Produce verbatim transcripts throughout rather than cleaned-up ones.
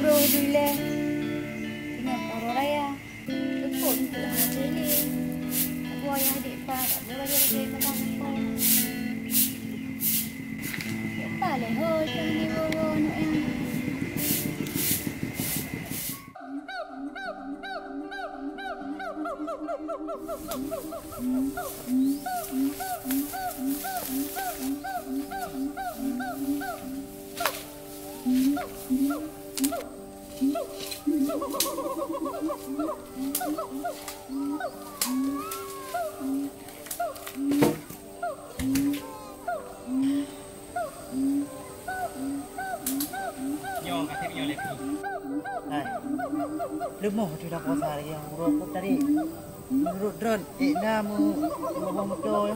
Roh dulé. Ingat uroe raya. Teupok untuk hana teuléng. Abu ayah dek pa, tak boleh bagi lagi ke bangko. Dek pa leh ho, jangan dibawa anak yang. Nyoe, akhé nyoe lé. Hai. Leumoh tu dah puasa lagi yang uroe tadi. Meunurot droen, ék na meu-, dua boh moto ya.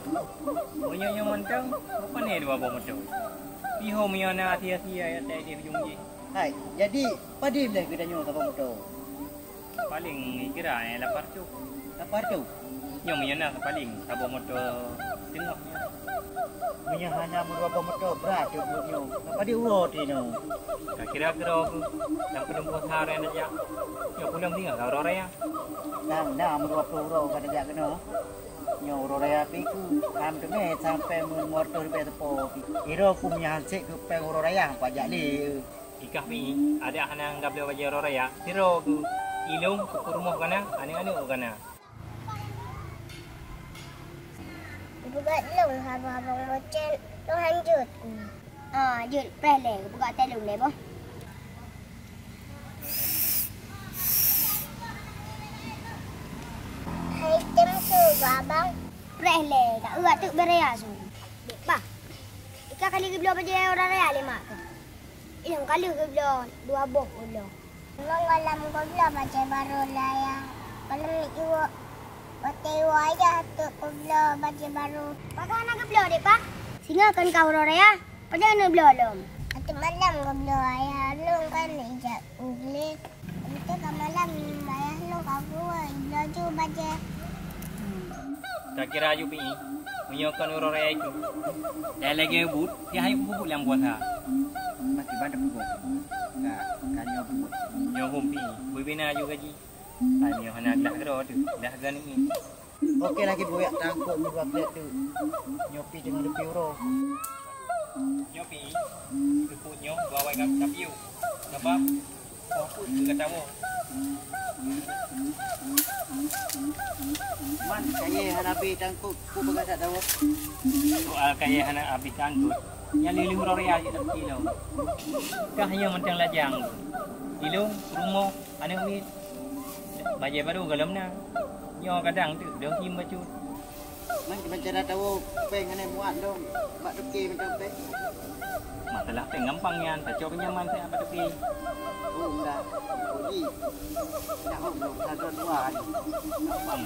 Meunyoe nyoe mantong, bukan dua boh moto. Pihom nyoe na asia-sia ya, tai di ujong jih. Hai, jadi padum lé geutanyoe saboh moto? Paléng kira, eh, lapan reutôh. Lapan reutôh? Nyoe meunyoe na paléng saboh moto teungoh nyoe. Meunyoe hana meudua boh moto, brat teuk buet nyoe. Padum uroe teuh nyoe? Ka kira keudroe keuh, lam peudeueng puasa raya tajak. Nyoe pulang singoh ka uroe raya. Nang na meudua ploh uroe ka tajak keunoe. Nyoe uroe raya pih keuh, han teumé sampoe meunurot ribée teupô. Sidroe keuh meunyoe han sép keu péng uroe raya, pajak lé. Ikah mi, adak hana gabloe bajée uroe raya, sidroe keuh, ilong keu peurumoh kana, aneuk-aneuk kana. Ipeugah lôn haba-haba ngocen, lôn han jeuet ku. Ah, jeuet, preh lé, ipeugah teuh lôn lé boh. Hai tem su, abang. Preh lé, tak urat teuk berea su. Dek pa. Ika kali geubloe bajée uroe raya lé mak kah? Ilong ka lheueh geubloe dua boh uroe. Memang gohlom geubloe bajée barô lé ayah. Gohlom iwoe, watée iwoe ayah teuk geubloe bajée barô. Pakon hana geubloe, dek pa? Singoh kon ka uroe raya, pajan neubloe lom? Ateueh malam geubloe ayah lôn kan ijak u glé. Enteuk ka malam ayah lôn ka geuwoe, ibloe ju bajée. Ka kira ju pih, meunyoe kon uroe raya itu. Dai lagée buet, tiah hayeu peubuet lam puasa. Mati bandet peubuet. Ka, ka nyoe peubuet. Nyoe hom pih, beubina ju gaji. Ai nyoe hana glah keudroe teuh, dah geuneuk ngieng. Oke lagi buyak tangkok meudua krek tu. Nyoe pih deungon leupie uroe. Nyoe pih, teupot nyoe bawai ka tapiôh. Sabab, fokus keu gata woe. Man, kayée hana abéh tangkok, peue bagadak dawot. Soal kayée hana abéh tangkok, nyan lé-lé uroe raya jih tak kilo. Kah nyoe mantong lajang. Ilong, rumoh, aneuk miet. Bajée barô gohlom na. Nyoe kadang teuk dong him bacut. Man keumancara tawoe péng hana muat dong bak toke mantong péng. Masalah péng gampang nyan, tacok pinjaman siat bak toke. Oh, enggak. Oh, ji. Nak hom dong, sadon dua ni. Gampang.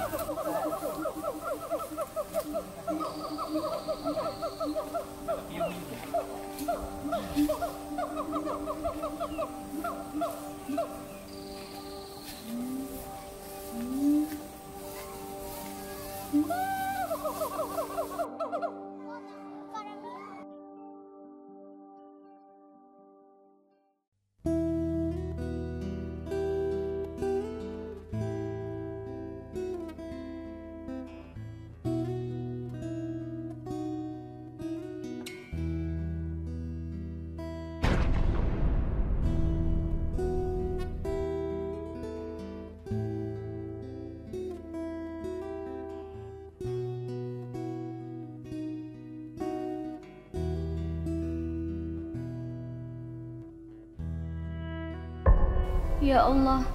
Ya Allah,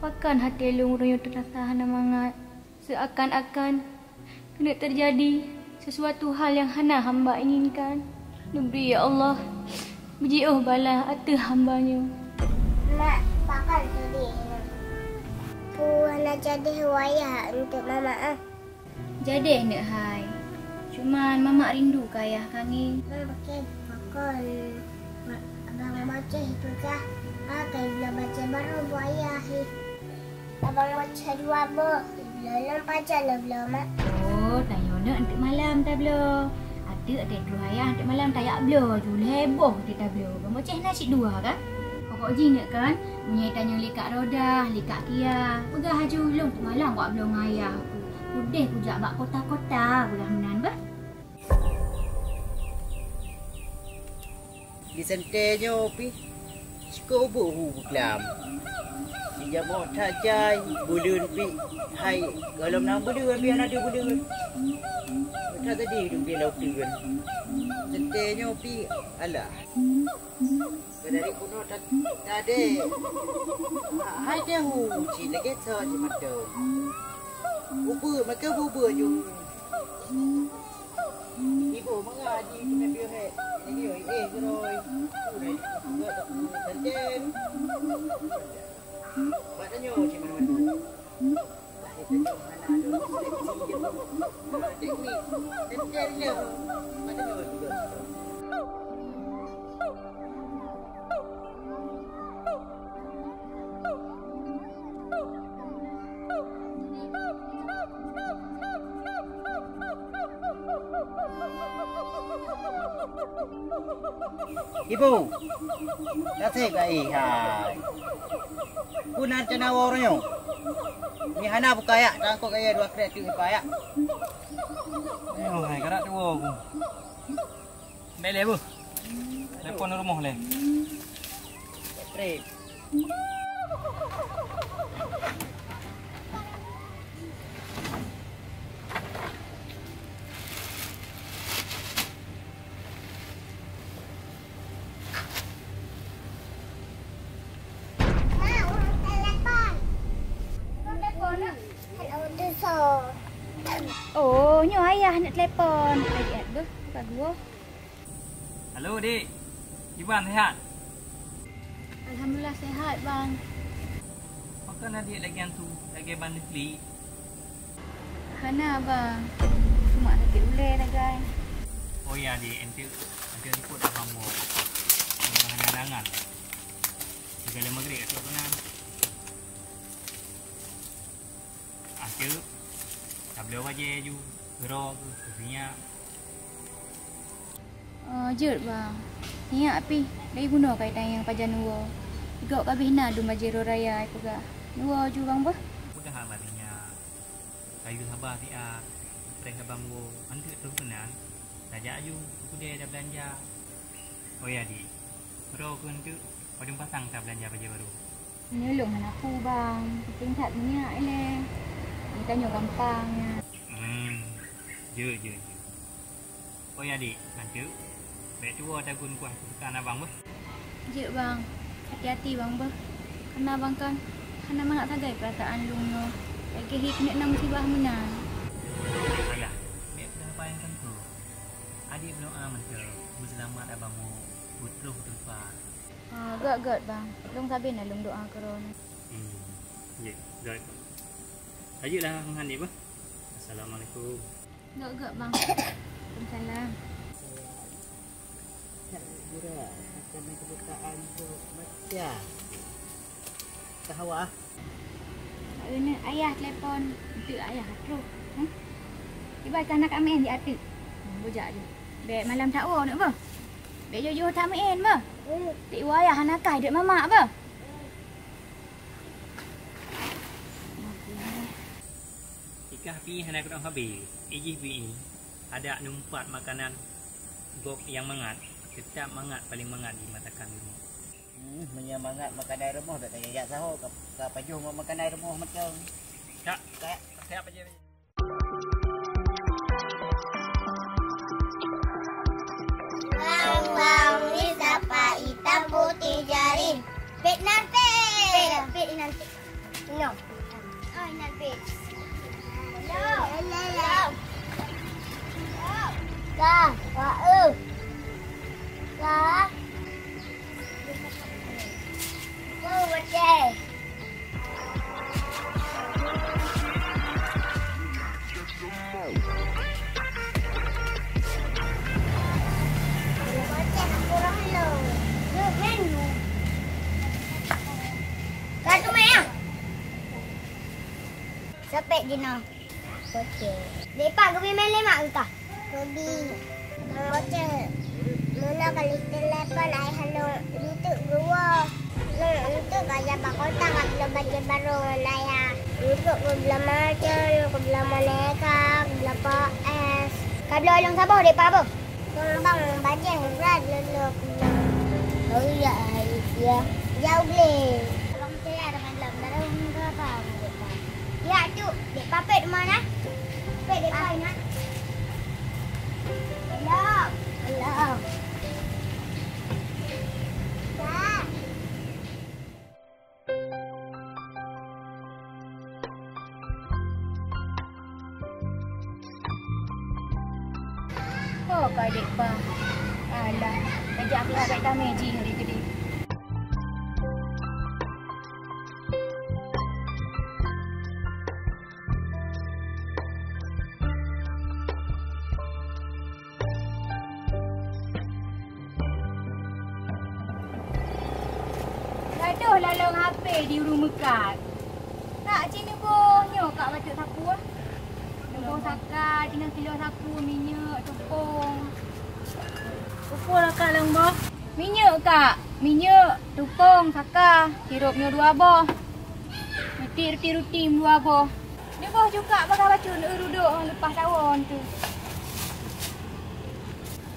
pakon até lôn uroe nyoe teurasa hana mangat, seuakan-akan keuneuk teujadi sisuatu hal nyang hana hamba inginkan. Neubri, ya Allah, beujiôh bala ateueh hamba nyoe. Mak, pakon seudeh nyoe? Peue hana jadeh wayah eunteuk Mamak ah? Jadeh, neuk hai. Cuman Mamak rindu keu ayah kami. Mak, pakon, pakon Abang Boceh peugah, akai bloe bajée barô bu ayah hi. Abang Boceh dua boh, bloe lom pajan lôn bloe, Mak? Oh, tanyoe neuk eunteuk malam tabloe. Ateuk, ateuk troh ayah eunteuk malam tajak bloe ju lhée boh teuh tabloe. Abang Boceh na cit dua kan? Oh, Kok jih nyoe kan, meunyoe tanyoe likak Rodah, likak Kia, peugah laju lôn teumalang bak bloe ngon ayah ku. Udeh kujak bak kota-kota, peugah meunan bah. Di seuntée nyoe pih, sikok ubeut hu beuklam. Di jamoe that jai, buleuen pih hai, gohlom na buleuen pih hana deuh buleuen. That jadi dum pih lam uteuen. Seuntée nyoe pih, alah. Dari bunoe ta-, tadé. Hai teuh hu, ci lagée soe jimeutong. Ubeut, meukeue bubeu ju. Ibu mengaji kena biar hek. Ini dia, eh, geroi. Udah, udah, udah, udah. Bak tanyoe cit mana-mana. Bak tanyoe hana ada seleksi je. Teknik. Tender je. Bak tanyoe juga. Ibu, taseb gai hai. Peue na rencana woe uroe nyoe? Nyoe hana bukayak, tangkok gaya dua krek tu bukayak. Ayo hai, karak tu woe. Bèk lé beuh. Telepon rumoh lé. Trép. Ma, ureueng telepon. Telepon, nak? Halo, tu so. Oh, nyoe ayah nak telepon. Ayah beuh, buka gua. Halo, Dik. Kiban, sihat? Alhamdulillah, sihat, Bang. Pakon adik lagèe hantu, lagèe ban neuklik? Hana, Bang. Cuma sakét ulèe sagai. Oh ya, Dik. Enteuk, enteuk likot abang woe. Hana halangan. Sigoe lé Maghrib ka trôk keunan. Aseuk, tabloe bajèe ju, keudroe keuh, keu sinyak. Oh, jeuet, Bang. Sinyak pih, dari bunoe ka itanyong pajan neuwoe. Gob ka abéh na dum bajèe rôh raya, ipeugah. Neuwoe ju, Bang, beuh. Peugah haba sinyak. Kayue haba siat, preh abang woe, anteuk troh keunan. Tajak aju, keu keudè tabeulanja. Oh ya, Dik. Keudroe keuh enteuk, padum pasang tabeulanja bajèe barô. Nyoe lôn hana peue, Bang. Peunteng that minyak ilèe. Di tanyoe gampang nyan. Hmm. Jeuet, jeuet, jeuet. Oh ya, Dik, lanjut. Bèk tuwoe tagun kuah keuseukaan abang, beuh. Jeuet, Bang. Hati-hati, Bang, beuh. Kareuna abang kan hana mangat sagai peurasaan lôn nyoe. Lagèe hi keuneuk na musibah meunan. Ayah, bèk peugah haba nyang keu. Adik meudoa mantong, beuseulamat abang woe, beutroh teumpat. Ah, göt-göt, Bang. Lôn sabe na lôn doa keu droeneuh. Hmm. Jeuet, göt. Lanjutlah, Bang Hanif, beuh. Assalamualaikum. Göt-göt, Bang. Waalaikumsalam. Gura, macam kebukaan tu macam. Kah awak? Ini ayah telepon. Itu ayah terus. Hmm? Tiba kah nak main di atik. Hmm, bujak je. Bèk malam tak wo nak, bah. Bèk jujur tak main, bah. Hmm. Tik wo ayah anak kah dek mamak, bah. Ikah pih hana keudong habéh. Ijih pih adak numpat makanan gob nyang mangat, teutap mangat, paléng mangat di masakan di rumoh. Hmm, meunyoe mangat makanan rumoh, dak tajak saho, ka, ka pajoh ngon makanan rumoh macam. Kak, kak, kak pajoh. Bang, bang, ni sapa itam putih jaring? Pet nan pet. Pet, pet nan pet. No. Oh, nan pet. No. No. Ka, ka, eh. Ka. Sapet jinoe. Boceng. Dek Pak geubi main lemak keu kah? Geubi. Bang Boceng, meunoe kali telepon ai hanong linteuk geuwoe. Lôn untuk bajèe bak kota, ka bloe bajèe barô ngon ayah. Untuk keubloe macem, keubloe boneka, keubloe P S. Ka bloe lôn saboh dek Pak boh. Kong abang bajèe brat lôn lôn. Oh iya, iya. Jauh glé. Abang percaya dengan lôn, dalam enggak apa, Pak. Ya, tu, dek papet mana? Papet dek pai na. Belum. Belum. Dah. Oh, ka dek ba. Alah, tajak aku agak damai ji hari tadi. Gadoh lalong H P di ureueng meukat. Kak, ci neuboh nyoe kak bacut sapeue? Neuboh saka, ci ngon kilo sapeue, minyeuk, tupông. Peue-peue lah kak lôn boh? Minyeuk kak, minyeuk, tupông, saka, sirup nyoe dua boh. Ruti, ruti, ruti dua boh. Neuboh ju kak bagaih bacut, eu rudok leupah tawon tu.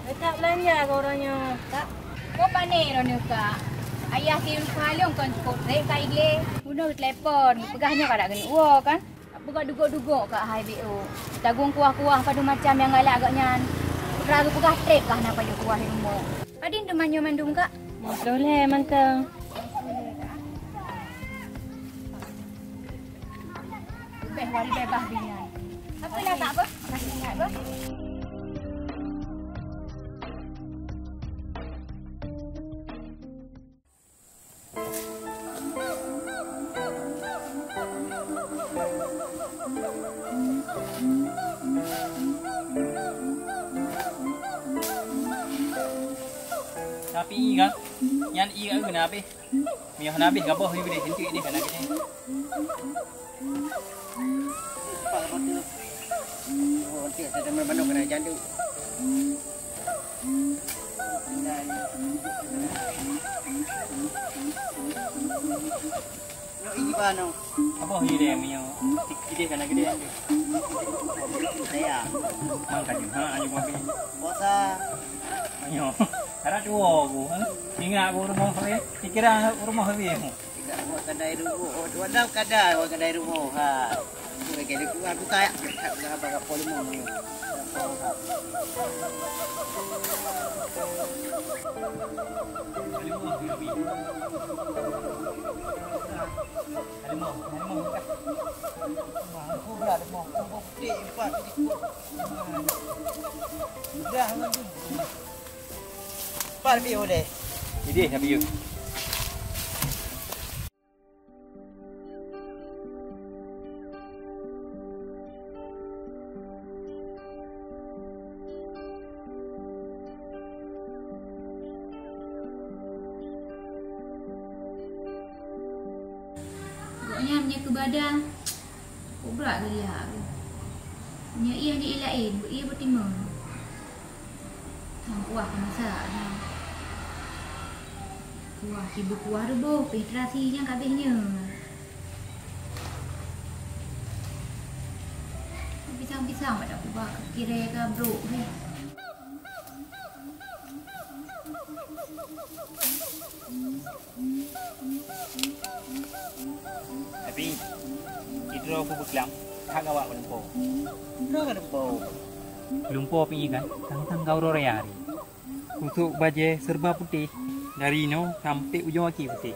Letak beulanja keu uroe nyoe, Kak. Boh pané droeneuh, Kak. Ayah si Rufa lôn kon cukôp trép ka iglé. Bunoe geutelepon, geupeugah nyoe ka dak keuneuk woe kan. Peugah dugok-dugok, Kak, hai B O. Tagung kuah-kuah padum macam nyang galak gobnyan. Putra geupeugah trép ka hana pajoh kuah di rumoh. Padum teuma nyoe mandum, Kak? Lhèe mantong. Leubeh waréh beubaih binyan. Apa lah tak apa? Kasih ingat apa? Tapi ingat, nyan ingat kena habis. Miyuh na habéh gaboh yu deh, enteuk deh kana geude. Pak gaboh tu. Oh, enteuk ada mana-mana kena jandu. Nyok iji ba no. Gaboh yu deh miyuh. Deh kana geude. Saya. Mang ka jeuet ha ayu mabé. Puasa. Ayo. Karena tuwo ku, ha? Ingat ku rumoh habéh. Pikiran rumoh habéh. Tidak buat kedai rumoh. Oh, dua enam kedai, buat kedai rumoh. Ha. Itu lagi ada dua buta ya. Dah abang apa lima ni. Dah ngon tu. Pat piôh deh. Idéh na piôh. Gobnyan meunyoe keu bada, kok brat geuriak geuh. Meunyoe ié aneuk ié laén, beu ié beutimong. Nyang kuah ka masak dah. Kuah, sibuk kuah reuboh, pih terasi nyang ka abéh nyoe. Pisang-pisang bak dak kuah, kiré ka brok deh. Tapi, sidroe ku beuklam, that gawak meulumpo. Droe ka lumpo. Lumpo pih kan, tang-tang ka uroe raya hari. Kusok bajée serba putéh, dari inoe sampoe ujong aki putéh.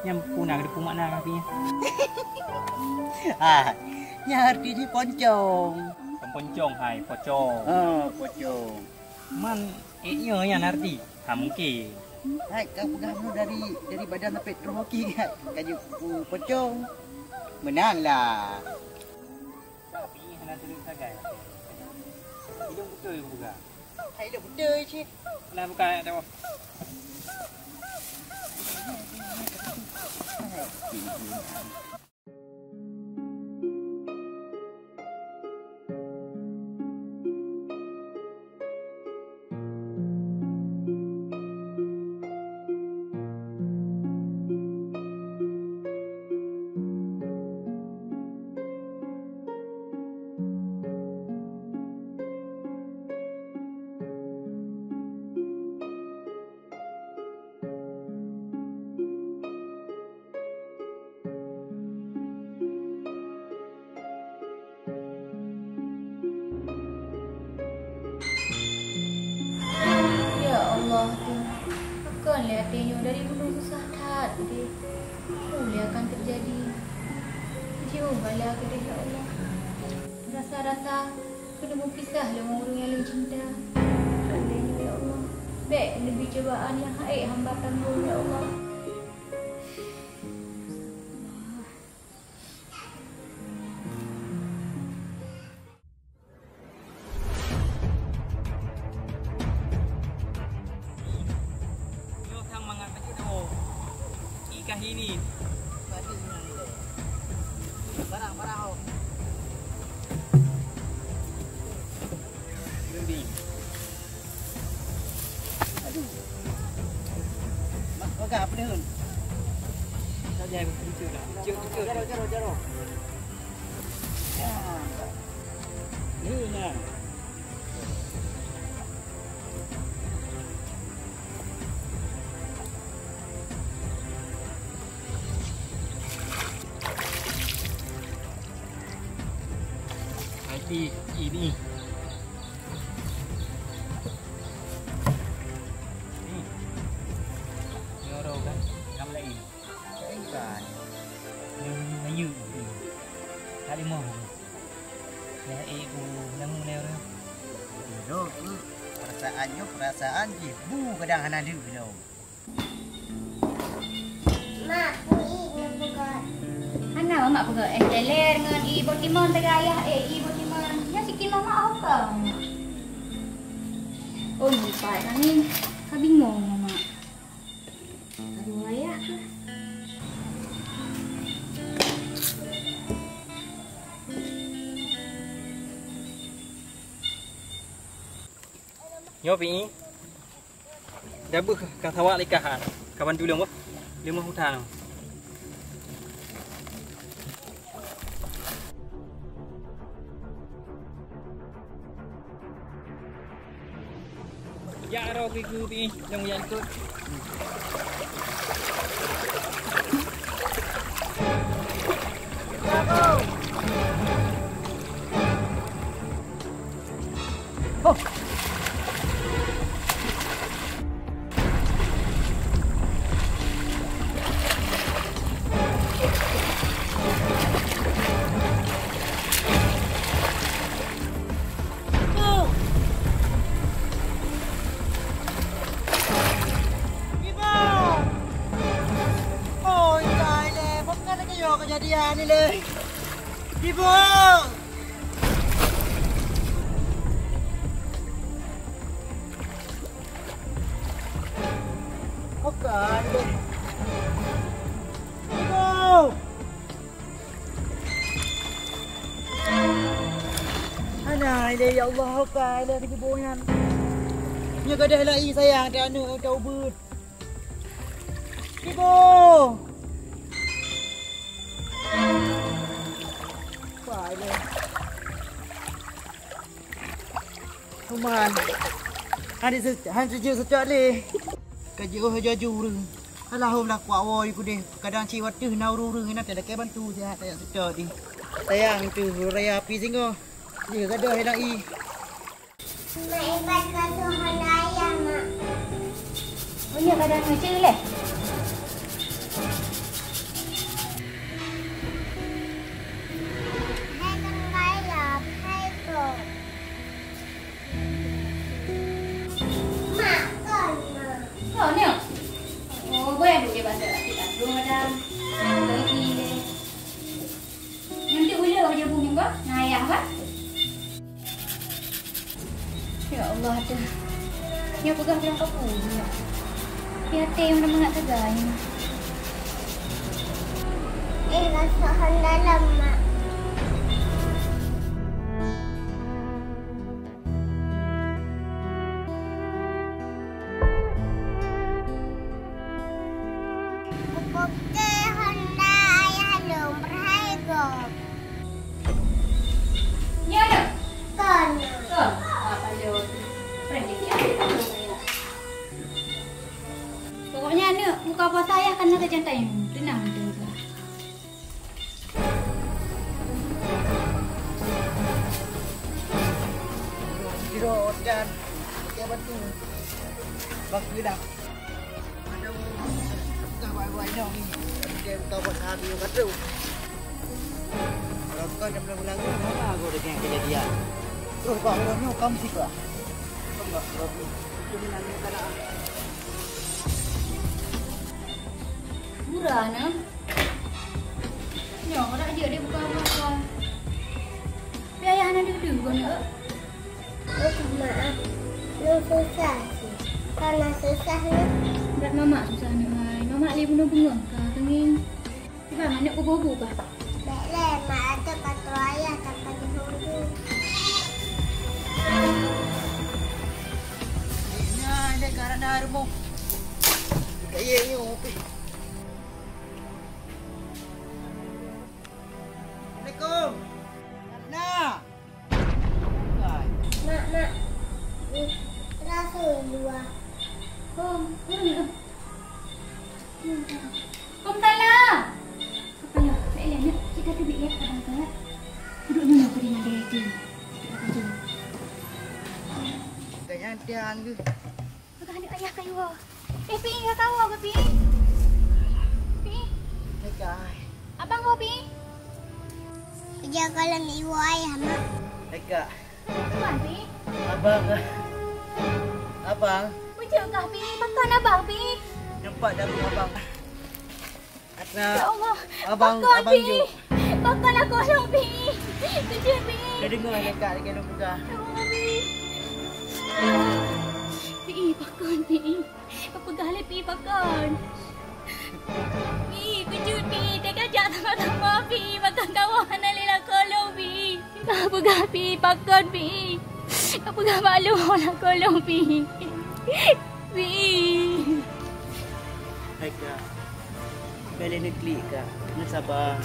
Nyan peue na geuteupeue makna kaki nyan? Ah, nyan arti jih poncong. Kon poncong hai, pocong. Ah, pocong. Man, ék nyoe nyan arti? Ha, mungken. Hai, ka peugah meunyoe dari, dari badan sampai troh aki, hai. Ka jeuet ku pocong. Meunan lah. Tapi hana tuleueng sagai. Idong beutôi kupeugah. Hai, idong beutôi cit. Nah, buka ayat tu. Tanyoe dari gunong susah that udeh. Peue lé akan teujadi? Jeuet bala keudeh, ya Allah. Rasa-rasa keuneuk meupisah lé ngon ureueng nyang lôn cinta. Andai nyoe, ya Allah, bèk neubri cobaan nyang h'ék hamba tanggong, ya Allah. Nyoe sang mangat bacut dawa. Ié ka hi ni. Barang, barang, oh. Aduh. Mak, peugah apa dah? Tak jadi, lucu dah. Lucu, lucu. Jaro, jaro, jaro. Ya. Ni, nah. Nanti ini. Ni. Ni orang kan? Orang lain. Bukan. Yang Melayu. Tak lima. Dah, eh, ku nama dia orang. Dok, perasaan nyoe perasaan jih bu kadang hana deuh lom. Mak, ku i neupeugah. Hana mak peugah, eh, teler ngon i botimon teuga ayah, eh, i botimon. Nyan sikit mak mak hukam. Oh, nampak kami. Ka bingung mak. Aduh, ayah. Nyoe pi. Dah beuh ka sawak lé ka ha. Ka bantu lôn bah. Lôn meuhutang. Jak aro kui-kui pi, lôn jak ikot. Ibu! Oi, tai lé, pakon lagèe nyoe keujadian ni lé? Ibu! Pakon lé? Ibu! Hana ilèe, ya Allah, ka ilèe keujeubô nyan. Nyoe gadôh lagi sayang teuh aneuk teuh ubeut. Ibu! Wah, ilèe. Kuman. Hana se-, hana seujeuet seutôt lé. Ka jiôh laju-laju ureueng. Alah, hom lah kuat woe di keudeh. Kadang cit watèe na ureueng-ureueng inan teuh lakèe bantu siat tajak seutôt di. Sayang teuh raya api singoh. Jih gadôh inan i. Mak Iban ka tuhan ayah, Mak. Oh, ya, kadang macam leh. Hai, Kang Gayap. Hai, Kong. Mak, kon, Mak. Kon, ya? Oh, boleh duduk di bawah. Kita duduk, madam. Lagi ni. Nyan tu uleue aja bunyi bah, ngayah bah. Ya Allah, dah. Nyoe peugah bilang kapu, ya. Di até nyang mangat sagai. Eh, rasakan dalam, Mak. Kupoke honda ayah lôn, peuhai gob. Nyoe, nyoe. Kon. Kon. Ah, pajoh. Pokoknya, aneuk, buka puasa ayah kan nak jantai. Tenang, tenang. Sidroe dan pakai batu. Bak geulak. Ada ureueng Nyoe, dia buka buat sahabat yang kata. Kalau kau dah pulang-pulang, mana aku ada yang kejadian? Terus bak uroe nyoe kamu sibak. Kau enggak, kau tu. Itu ni nak minta dah. Murah, nah. Nyoe, rak je dia buka apa-apa. Tapi ayah hana dudu kon, eh. Maaf, lôn susah sih. Karena susah ni. Brat mamak susah ni, hai. Mamak lé bunoe bungong ka kenging. Cuba manok kubu-kubu bah. Bèk lé, mak atuk ka troh ayah tanpa dihuru. Nah, dia karena rumoh. Kaya nyoe pi. Assalamualaikum. Karena. Mak, mak. Ni, rasa luar. Oh, hmm. Kom salah. Apa ya? Bèk lé, nak. Kita tu bèk lé, kadang tu, eh. Duduk dulu, aku tinggal di sini. Kita kerja. Gantian tu. Peugah aneuk ayah ka iwoe. Eh, Pi, ka kawoe kah, Pi? Pi? Hai, Kak. Abang woe, Pi? Ija kalon iwoe ayah, Mak. Hai, Kak. Abang, Pi? Abang, ah. Abang. Beujeuet kah, Pi? Pakon abang, Pi? Nampak dah abang. Asna. Ya Allah, abang, pakon, abang Pi? Jok. Pakon lakoe lôn, Pi? Keuceue, Pi. Dah deungoe lé Kak lagèe lôn peugah. Ya Allah, Pi. Pi, pakon, Pi? Peugah lé, Pi, pakon? Pi, keuceue, Pi. Teuka jak sama-sama, Pi. Pakon kawoe hana lé lakoe lôn, Pi? Ka peugah, Pi, pakon, Pi? Ka peugah bak lôn lakoe lôn, Pi. Pi. Hai, Kak. Bèk lé neuklik, Kak. Neusaba.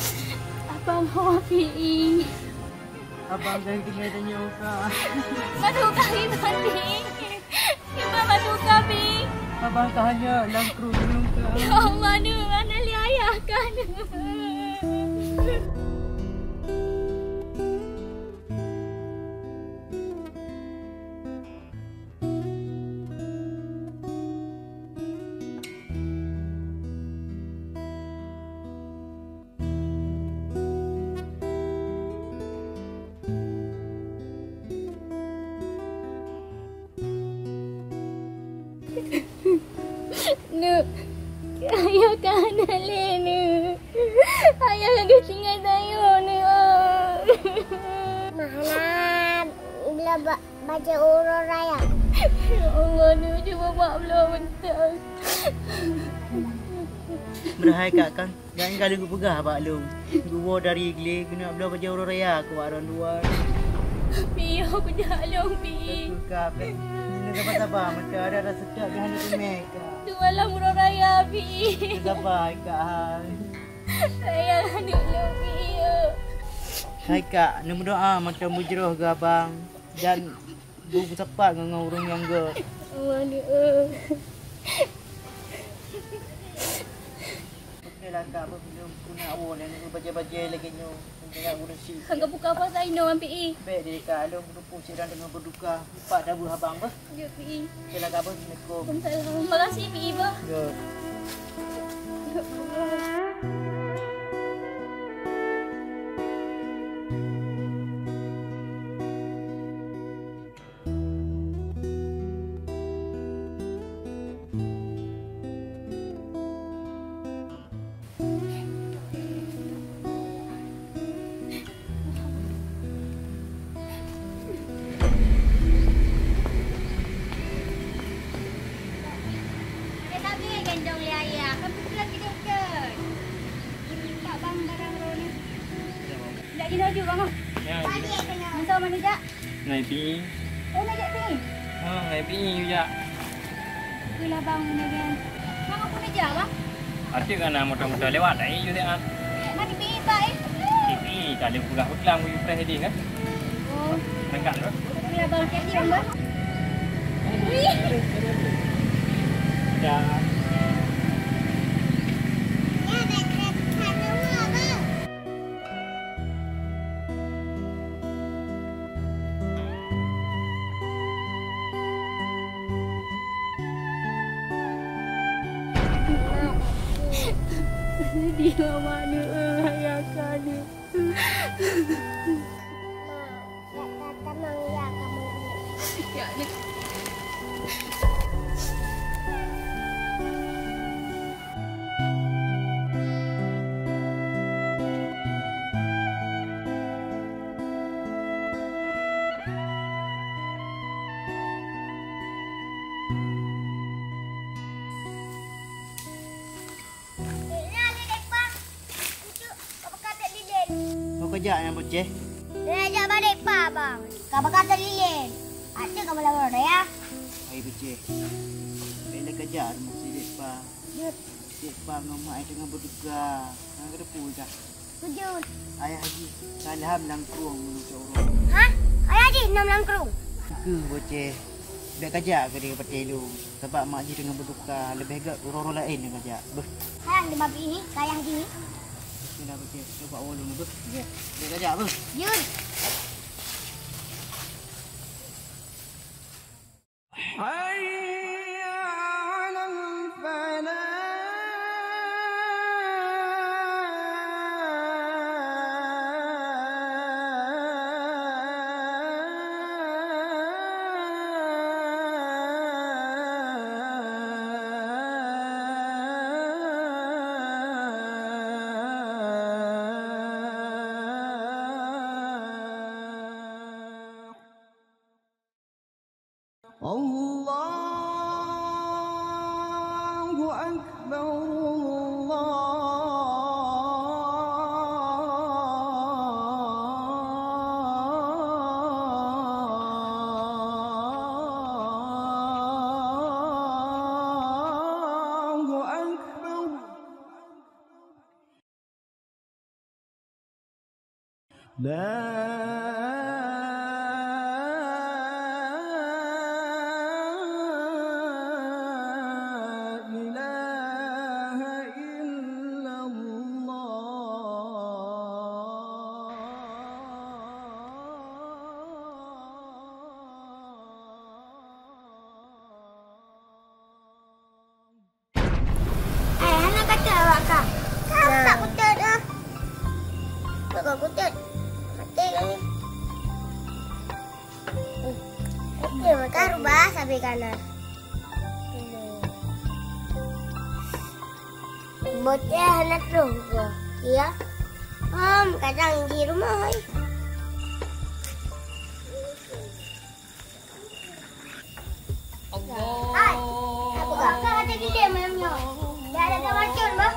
Abang ho, Pi. Abang jangan tinggai tanyoe, Kak. Madu kah iban, Pi? Iban madu kah, Pi? Abang ka hana lam krueng, Kak. Ya Allah, nu, mana lé ayah kah, nu? Neuk, ayah ka hana lé, Neuk. Ayah ka geutinggai tanyoe, Neuk. Mana bila ba-, bajèe uroe raya? Ya Allah, Neuk, cuba mak bloe mantong. Meuhai, Kak, kan? Nyang ka lheueh geupeugah bak lôn, geuwoe dari glé keuneuk bloe bajèe uroe raya keu awak droeneuh. Pi, yo, peujak lôn, Pi. Beutôi kah, Pi? Nyoe sabar-sabar, meuntang ada rasa seutôt di hana teumé, Kak. Tu malam uroe raya, Pi. Sabar, Kak, hai. Sayang aneuk lôn, Pi, yo. Hai, Kak, neumeudoa mantong beujroh keu abang. Dan Bu, beusapat ngon, ngon ureueng nyang göt. Aman, ya. Oke lah, Kak, beuh, lôn keuneuk woe lé, nyoe bajèe-bajèe lagèe nyoe. Nyoe ureueng syiek. Ka geubuka puasa inoe, Pi. Bèk deh, Kak, lôn keuneuk pusing dan deungon beuduka. Pat tabeuh abang, beuh. Ya, Pi. Oke lah, Kak, beuh. Assalamualaikum. Waalaikumsalam. Makasih, Pi, beuh. Ya. Ada sabe gendong lé ayah, kan peutrön hidup tu. Pak bang barang roh ni. Jak jinoe ju, Bang, ah. Ya, ya. Masa mana jak? Ngai Pi. Oh, nak jak Pi? Ha, ngai Pi ju jak. Itulah, Bang, ni kan. Bang, apa nak jak, Bang? Atik kan, ah, motor-motor lewat, tak ju siat. Mari Pi, Bang, eh. Pi, Pi, tak ada peugah peuklam, ku preh idih kan? Oh. Rengkak tu. Itulah, Bang, hati-hati, Bang. Wih. Dah. Ya, nak kena pesan dulu, Bang. Di mama neueu, ayah ka neueu. Ma, jak tatamong ya kamoe. Ya, Nek. Ho ka jak nyan, Boceh? Lôn jak bak Dek Pa, Bang. Ka bak kata lilin. Até ka bak lawan raya. Hai, Boceh. Bèk lé ka jak rumoh si Dek Pa. Jeuet. Dek Pa ngon mak ai teungoh beuduka. Hana ka teupeu kah? Jeuet. Ayah jih ka lham lam krueng meunurot cot uroe. Hah? Ayah jih lham lam krueng? Keu, Boceh. Bèk ka jak keudeh patéh lôn, sabab mak jih teungoh beuduka, leubeh gèt uroe-uroe laén nyang ka jak. Beuh. Sayang di ma pih, sayang jih. Oke lah, Boceh. Coba awak dulu, beuh. Ya. Bèk ka jak, beuh. Ya. حي على الفلاح. الله أكبر، الله أكبر. لا إله إلا الله. Eh, hana ka teuh awak kah? Kah tak kuteuh dah. Kok kuteuh? Mati kami. Eh, mati maka rubah sabe kanan. Bocah hana troh ke? Ya. Om, kadang di rumah, hai. Hai, apa kau ada di dia malam nyoe? Dah ada kawan cun, bah?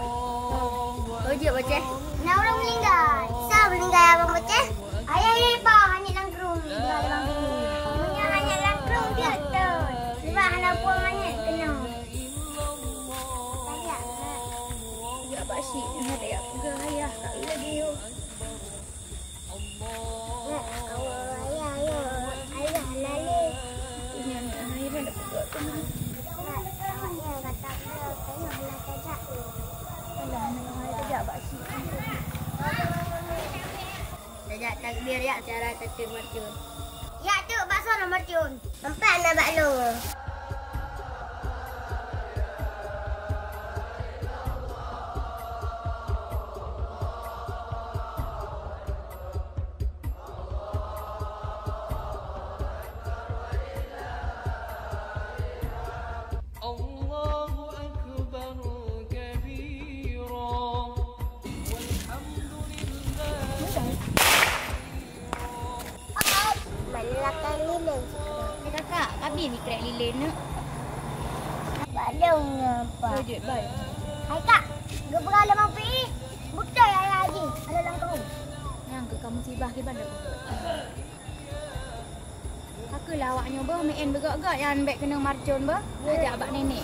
Oh, jeuet, Boceh. Na ureueng meuninggai. Sa meuninggai, Abang Boceh? Ayah ié pa hanyut lam krueng, di dalam krueng. Meunyoe hanyut lam krueng, jeuet beutôi. Sebab hana puang hanyut keunoe. Tajak, Mak. Jak bak syik, hana tajak peugah ayah, ka lagèe nyoe. Nak, awak ayah, ayah, ayah lalu. Ingat, ayah dah peugah tu. Nak, awak ayah kata, "Tengok lah tajak." Alah, aneuk hai tajak bak syik. Tajak takbir, yak, cara tateueng marcon. Yak, teuk bak soe na marcon. Empat na bak lôn. الله أكبر كبيرا والحمد لله. Mana lakang lilin? Eh, kakak, habis ni krek lilin tu. Balong apa? Oh, jeuet, bai. Hai, Kak. Geupeugah lé Mang Pi. Beutôi ayah jih, ada lam krueng. Nyang keu kamu sibah kiban dah. Ka keuh lah awak nyoe beuh, meu'en beugöt-göt nyan bèk keuneuk marcon beuh. Ajak bak nenek.